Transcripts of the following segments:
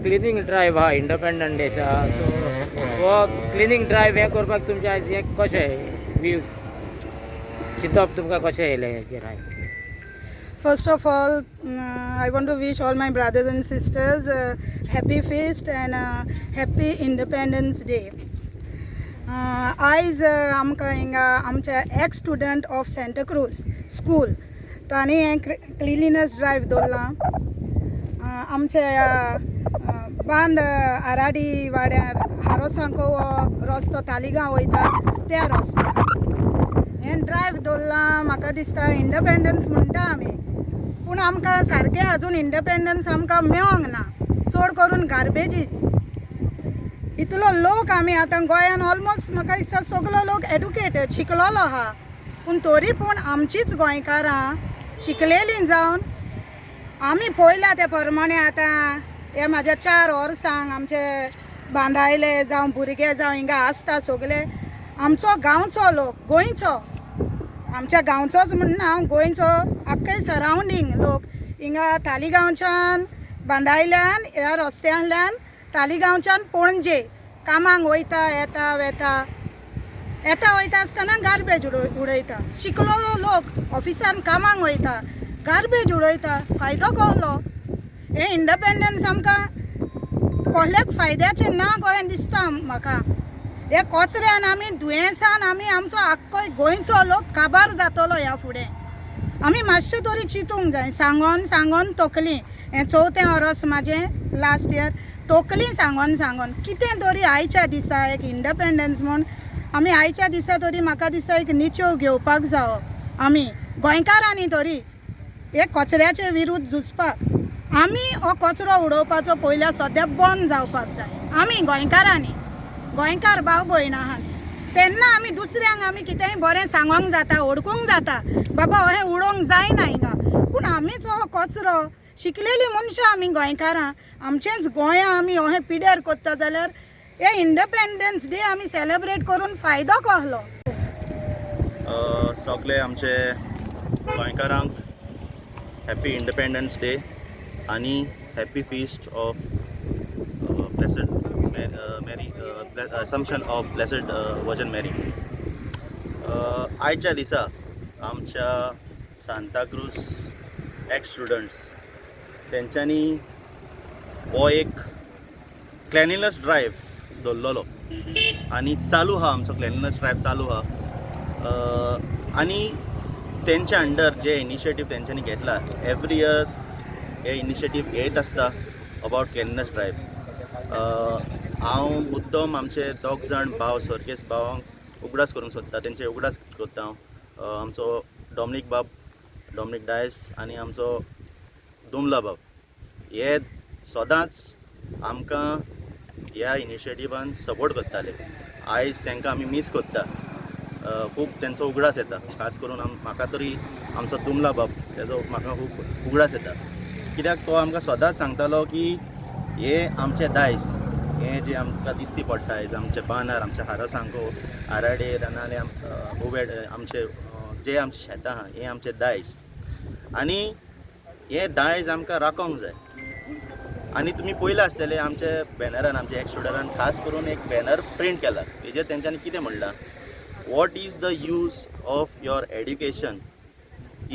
Cleaning drive आहा independent Desa, so हो cleaning drive हें करपाक तुमचें आयज हें कशें व्यूज चिंतप तुमकां कशें येयलें हेजेर आयज? First of all, I want to wish all my brothers and sisters happy feast and happy Independence Day. आयज आमकां हिंगा आमच्या ex student of Santacruz school तांणी हें क्लिनलीनस ड्रायव्ह दवरलां आमच्या ह्या बांद आराडी वाड्यार, हारोसांको हो रस्तो तालिगांव वयता त्या रस्त्यार हें ड्रायव्ह दवरलां. म्हाका दिसता इंडिपेंडन्स म्हणटा आमी, पूण आमकां सारकें अजून इंडिपेंडन्स आमकां मेळोंक ना. चड करून गार्बेजी इतलो लोक आमी आतां गोंयान ऑलमोस्ट म्हाका दिसता सगलो लोक एडुकेटेड, शिकलोलो आहा, पूण तरी पूण आमचीच गोंयकारां शिकलेलीं जावन आमी पळयल्या ते प्रमाणे आतां हे म्हाज्या 4 वर्सांक आमचे बांदायले जावं भुरगे जावं हिंगा आसता सगले आमचो गांवचो लोक, गोंयचो, आमच्या गांवचोच म्हणना हांव, गोंयचो आख्खे सरावंडींग लोक हिंगा तालिगांवच्यान बांदायल्यान ह्या रस्त्यांतल्यान तालिगांवच्यान पणजे कामाक वयता, येता वेता, येता वयता आसतना गार्बेज उडयता. शिकलोलो लोक ऑफिसान कामाक वयता, गार्बेज उडयता, फायदो कसलो? हें इंडिपेंडन्स आमकां कसल्याच फायद्याचें ना कशें दिसता म्हाका. हे कचऱ्यान आमी दुयेंसान आमी आमचो आख्खो गोंयचो लोक काबार जातलो ह्या फुडें. आमी मातशें तरी चिंतूंक जाय. सांगोन सांगोन तकली, हें चवथें वर्स म्हाजें लास्ट इयर, तकली सांगोन सांगोन. कितें तरी आयच्या दिसा एक इंडिपेंडन्स म्हूण आमी आयच्या दिसा तरी म्हाका दिसता एक निचेव घेवपाक जावो आमी गोंयकारांनी तरी हे कचऱ्याचे विरुद्ध झुजपाक. आमी हो कचरो उडोवपाचो पयल्या सद्या बंद जावपाक जाय आमी गोंयकारांनी, गोंयकार भाव भयणां आहात. तेन्ना आमी दुसऱ्यांक आमी कितेंय बरें सांगोंक जाता, ओडकूंक जाता, बाबा अहें उडोवंक जायना हिंगा. पूण आमीच हो कचरो, शिकलेलीं मनशां आमी गोंयकारां, आमचेंच गोंया आमी अहें पिड्यार करता जाल्यार हे इंडिपेंडन्स डे आमी सेलेब्रेट करून फायदो कसलो? सगळे आमचे गोंयकारांक हॅपी इंडिपेंडन्स डे आनी happy feast of Blessed Mary, Assumption of Blessed Virgin Mary. आयच्या दिसा आमच्या सांताक्रूज एक्स स्टुडंट्स तेंच्यांनी हो एक क्लेनलीनस ड्रायव्ह दवरलेलो आनी चालू आहा. आमचो क्लेनलीनस ड्रायव्ह चालू आहा आनी तेंच्या अंडर जे इनिशिएटीव तेंच्यांनी घेतला, एवरी इयर हे इनिशिएटीव घेत आसता अबावट क्लेनलीनस ड्रायव्ह. हांव मुद्दम आमचे दोग जाण भाव, सर्गेस्त भावांक उगडास करूंक सोदता, तेंचे उगडास करता हांव. आमचो डॉमनीक बाब, डॉमनीक डायस आनी आमचो दुमला बाब हे सदांच आमकां ह्या इनिशिएटिवान सपोर्ट करताले. आयज तांकां आमी मीस करता, खूब तेंचो उगडास येता. खास करून म्हाका तरी आमचो दुमला बाब, तेजो म्हाका खूब उगडास येता, कित्याक तो आमकां सदांच सांगतालो की हे आमचें दायज, हें जें आमकां दिसती पडटा आयज आमच्या बांदार, आमच्या हारोसांको, आराडे, नाल्यार गोवेड, आमचे जे आमचें शेतां आहा, हें आमचें दायज आनी हें दायज आमकां राखोंक जाय. आनी तुमी पयलें आसतलें, आमच्या बॅनरान, आमच्या एक्स स्टुडंटान खास करून एक बॅनर प्रिंट केला. तेजेर तेंच्यांनी कितें म्हणलां? "What is the use of your education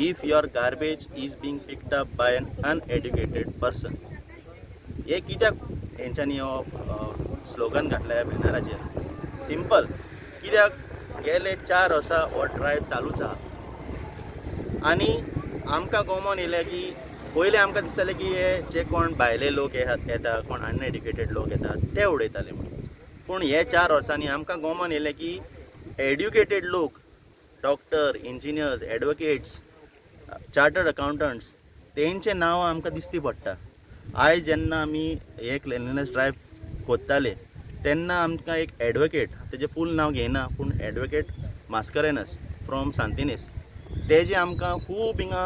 if your garbage is being picked up by an uneducated person?" हे कित्याक हेंच्यांनी हो स्लोगन घातला ह्या बॅनराचेर? सिंपल, कित्याक गेले 4 वर्सां हो ड्रायव्ह चालूच आहा आनी आमकां गोमोन येयलें की पयलें आमकां दिसतालें की हे जे कोण भायले लोक येता, कोण अनएड्युकेटेड लोक येता, ते उडयताले म्हणून. पूण हे 4 वर्सांनी आमकां गोमोन येयलें की एड्युकेटेड लोक, doctor, engineers, advocates, chartered accountants, तेंचें नांव आमकां दिसती पडटा. आयज जेन्ना आमी हे क्लिनलीनस ड्रायव्ह कोत्ताले तेन्ना आमकां एक एडवोकेट, तेजें फूल नांव घेयना, पूण एडवोकेट मास्करेनस फ्रॉम सांतिनेस, तेजें आमकां खूब हिंगा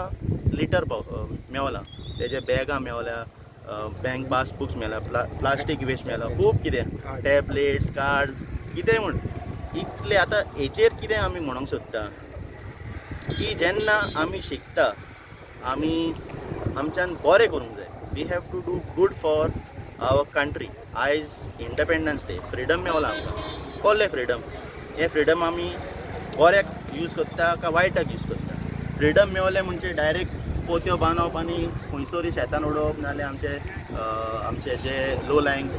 लिटर पाव मेवलां, तेजे बॅगां मेवल्या, बँक पासबुक्स मेळ्ळा, प्लास्टीक वेस्ट मेळ्ळा, खूब कितें, टॅबलेट्स, कार्ड, कितें म्हूण इतलें. आतां हेचेर कितें आमी म्हणूंक सोदता की जेन्ना आमी शिकता, आमी आमच्यान बरें करूंक जाय. We have to do good for our country. आयज इंडिपेंडन्स डे, फ्रिडम मेवला आमकां. कोल्ले फ्रिडम? हें फ्रिडम आमी बऱ्याक यूज करता काय वायटाक यूज करता? फ्रिडम मेवलें म्हणजे डायरेक्ट पोत्यो बांदप आनी खंयसरूय शेतान उडोवप, नाजाल्यार आमचे आमचे जे लो लायंग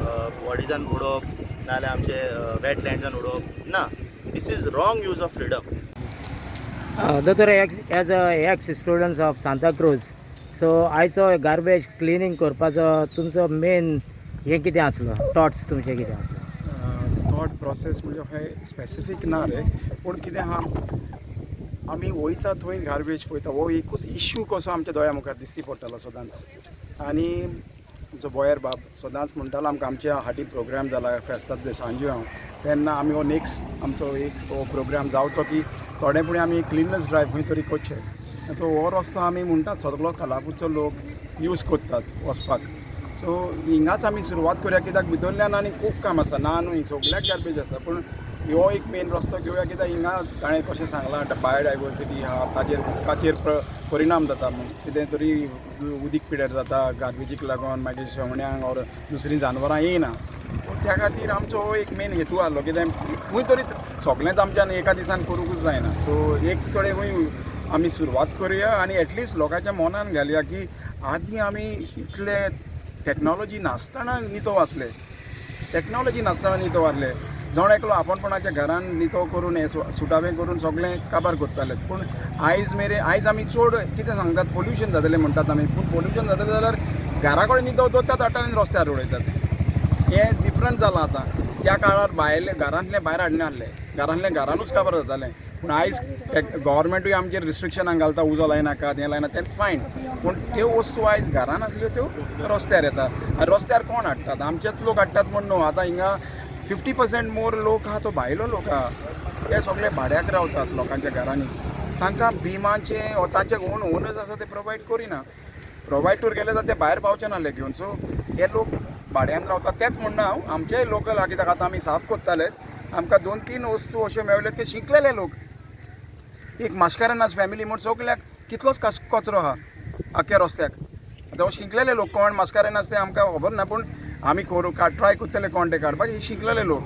बॉडिजान उडोवप, नाजाल्यार आमचे वेटलँड्सान उडोवप ना. This is wrong use of freedom. दोतोर, as a ex students of Santacruz, so आयचो गार्बेज क्लिनींग करपाचो तुमचो मेन हें कितें आसलो, थॉट्स तुमचे कितें आसलो? थॉट प्रोसेस म्हणजे हे स्पेसिफीक ना रे, पूण कितें आहा, आमी वयता थंय गार्बेज पळयता, हो एकूच इश्यू कसो आमच्या दोळ्या मुखार दिश्टी पडटालो सदांच. आनी आमचो बोयर बाब सदांच म्हणटालो आमकां, आमच्या हाटी प्रोग्राम जाला फेस्ताद दे सांजू हांव, तेन्ना आमी हो नेक्स्ट आमचो एक हो प्रोग्राम जावचो की थोडे फुडें आमी क्लिननेस ड्रायव खंय तरी करचें. तो हो रस्तो आमी म्हणटात सगलो कालापूरचो लोक यूज करतात वचपाक, सो हिंगाच आमी सुरवात करुया, कित्याक भितरल्यान आनी खूब काम आसा ना न्हय, सगल्याक गार्बेज आसा, पूण हो एक मेन रस्तो घेवया, कित्याक हिंगा ताणें कशें सांगलां बायोडायवर्सिटी आहा, ताजेर उदकाचेर परिणाम जाता म्हूण कितें तरी उदीक पिड्यार जाता गार्बेजीक लागून, मागीर शेवण्यांक ऑर दुसरीं जानवरां येयना. त्या खातीर आमचो हो एक मेन हेतू आहलो, कितें खंय तरी सगळेंच आमच्यान एका दिसान करूंकूच जायना, सो एक थोडे खंय आमी सुरवात करुया आनी एटलिस्ट लोकांच्या मनान घालया की आदीं आमी इतले टॅक्नोलॉजी नासतना नितो आसले, टॅक्नोलॉजी नासतना नितो आसले, जण एकलो आपणपणाच्या घरान नितो करून हें सुटावें करून सगळें काबार करताले. पूण आयज मेरेन आयज आमी चड कितें सांगतात, पोल्युशन जातलें म्हणटात आमी, पूण पोल्युशन जातलें जाल्यार घरा कडेन नितो दवरतात हाडटात आनी रस्त्यार उडयतात. हें डिफरंट जालां आतां. त्या काळार भायले घरांतलें भायर हाडनासले, घरांतलें घरानूच काबार जातालें. पूण आयज गव्हर्मेंटूय आमचेर रिस्ट्रिक्शनां घालता, उजो लायनाकात, हें लायना, तें फायन, पूण त्यो वस्तू आयज घरान आसल्यो त्यो रस्त्यार येता. आनी रस्त्यार कोण हाडटात? आमचेच लोक हाडटात म्हूण न्हू. आतां हिंगा 50% मोर लोक आहा तो भायलो लोक आहा, ते सगळे भाड्याक रावतात लोकांच्या घरांनी, तांकां बिमाचें वो तांचे ओन ओनर्स आसा ते प्रोवायड करिना. प्रोवायड तर केले जाल्यार ते भायर पावचे नासले घेवन. सो हे लोक भाड्यान रावतात तेच म्हणना हांव, आमचेय लोकल आहा, कित्याक आतां आमी साफ करताले, आमकां 2-3 वस्तू अश्यो मेवल्यो की शिकलेले लोक, एक मास्कारेन्हास फॅमिली म्हूण सगल्याक कितलोच कचरो आहा आख्ख्या रस्त्याक. आतां हो शिकलेले लोक कोण मास्कारेन्हास ते आमकां खबर ना, पूण आमी करूं ट्राय करतले कोण ते काडपाक. हे शिकलेले लोक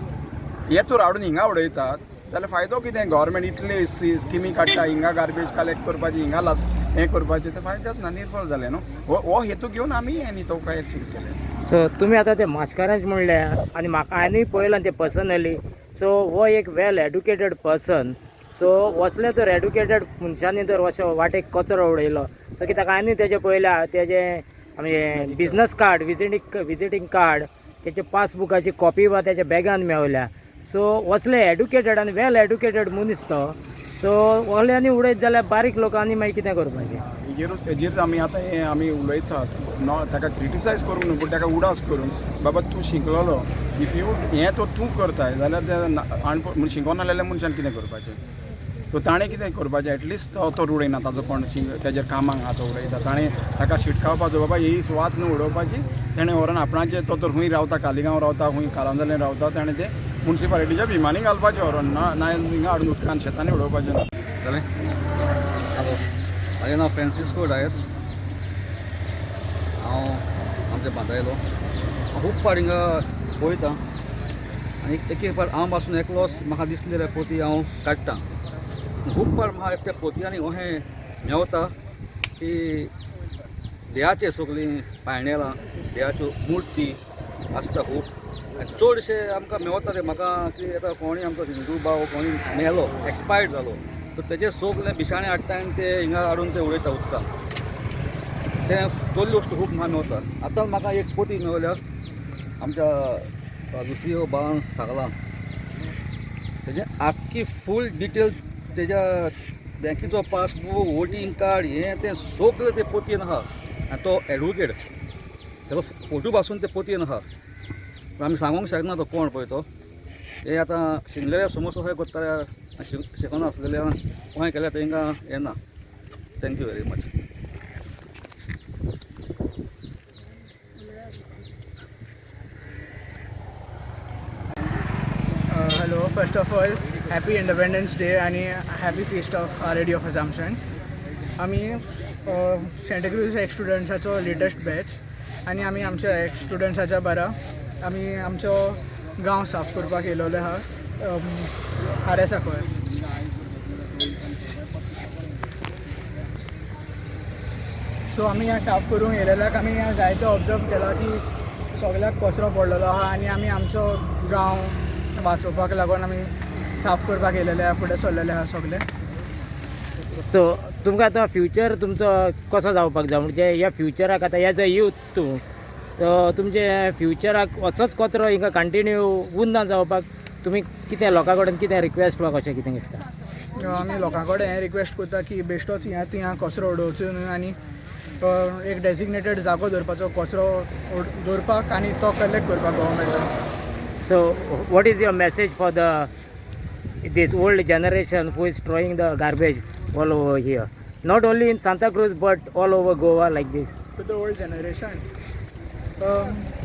हे तर हाडून हिंगा उडयतात जाल्यार फायदो कितें? गव्हर्मेंट इतले स्किमी काडटा, हिंगा गार्बेज कलेक्ट करपाची, हिंगा लास हें करपाचें, तें फायद्याच ना, निर्फळ जालें न्हू. हो हो हेतू घेवन आमी हें न्ही तो काय सुरू केलें. सो तुमी आतां ते मास्कारांच म्हणलें आनी म्हाका हांवेंय पळयलां तें पर्सनली. सो हो एक वेल एडुकेटेड पर्सन, सो वसले तर एडुकेटेड मनशांनी जर अशें वाटेक कचरो उडयलो, सो कित्याक हांवें तेजें पळयलां, तेजें आमचें business card, visiting card, तेचे पासबुकाची कॉपी वा तेच्या बॅगान मेवल्या. सो वसले एडुकेटेड आनी वेल एडुकेटेड मनीस तो, सो व्हडल्यांनी उडयत जाल्यार बारीक लोकांनी मागीर कितें करपाचें? हेजेरूच आमी आतां हें आमी उलयतात नो, ताका क्रिटिसायज करूंक न्हू, पूण ताका उडास करून, बाबा तूं शिकलेलो, if you हें तर तूं करताय जाल्यार ते शिकोन नासलेल्या मनशान कितें करपाचें? सो ताणें कितें करपाचें? एटलिस्ट तो तर उडयना, ताजो कोण तेजेर कामाक आहा तो उडयता, ताणें ताका शिटकावपाचो, बाबा ही सुवात न्हू उडोवपाची. तेणें व्हरोन आपणाचें, तो तर खूंय रावता, कालिगांव रावता, खूंय कारांजले रावता, ताणें तें मुन्सिपालिटीच्या बिमांनी घालपाचें व्हरोन, ना ना हिंगा हाडून उदकान शेतांनी उडोवपाचें ना. जालें. हॅलो, म्हाजें नांव फ्रांसिस्को डायस. हांव आमच्या बांदायलो. हांव खूब फावट हिंगा पळयता आनी एक एक फावट हांव पासून एकलोच म्हाका दिसलें जाल्यार पोती हांव काडटा. खूब फावट म्हाका त्या पोतयांनी अशें मेवता की देवाचे सगळीं पायणेलां, देवाच्यो मुर्ती आसता खूब. आनी चडशे आमकां मेवता ते म्हाका की आतां कोणूय आमचो हिंदू भाव कोणूय मेलो, एक्सपायर्ड जालो, तर तेजे सगळे बिशाणे हाडटा आनी ते हिंगा हाडून ते उडयता उदकान. तें तोल्ल्यो वस्तू खूब म्हाका मेवता. आतां म्हाका एक पोती मेवल्या, आमच्या लुसियो बान सांगलां, तेजें आख्खी फूल डिटेल, तेज्या बँकेचो पासबूक, वोटींग कार्ड, हें तें सगळें ते पोतयेन आहा. आनी तो एडवोकेट, तेजो फोटो पासून ते पोतयेन आहा. पूण आमी सांगूंक शकना तो कोण पळय तो. हे आतां शिकलेले समज अशें करता, शिकनासलेले अशें केल्यार तेंकां येना. Thank you very much. Hello, first of all, happy Independence Day आणि happy feast of Our Lady of Assumption. आमी सँटाक्रूज एक्स स्टुडंट्साचो लेटस्ट बॅच. आनी आमी आमच्या एक्स स्टुडंट्साच्या बारा आमी आमचो गांव साफ करपाक येयलेले आहा आरे साकवार. सो आमी ह्या साफ करूंक येयलेल्याक आमी ह्या जायते ऑब्जर्व केला की सगळ्याक कचरो पडलेलो आहा आनी आमी आमचो गांव वाचोवपाक लागून आमी साफ करपाक येयलेले आहा, फुडें सरलेले आहा सगळे. सो तुमकां आतां फ्युचर तुमचो कसो जावपाक जाय, म्हणजे ह्या फ्युचराक आतां एज अ यूथ तूं, सो तुमचे फ्युचराक असोच कचरो हिंगा कंटिन्यू उन्ना जावपाक तुमी कितें लोकां कडेन कितें रिक्वेस्ट वा कशें कितें दिसता? आमी लोकां कडेन हें रिक्वेस्ट करता की बेश्टोच ह्या थंय कचरो उडोवचो न्हय आनी एक डेजिग्नेटेड जागो दवरपाचो कचरो दवरपाक आनी तो कलेक्ट करपाक गव्हर्मेंटान. So what is your message for the this old generation who is throwing the garbage all over here, not only in Santa Cruz but all over Goa like this? To the old generation,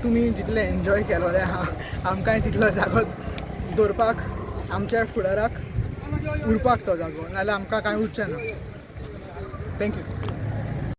तुमी जितले enjoy केलोले आहा आमकांय तितलो जागो दवरपाक आमच्या फुडाराक उरपाक तो जागो, नाजाल्यार आमकां कांय उरचें ना. Thank you.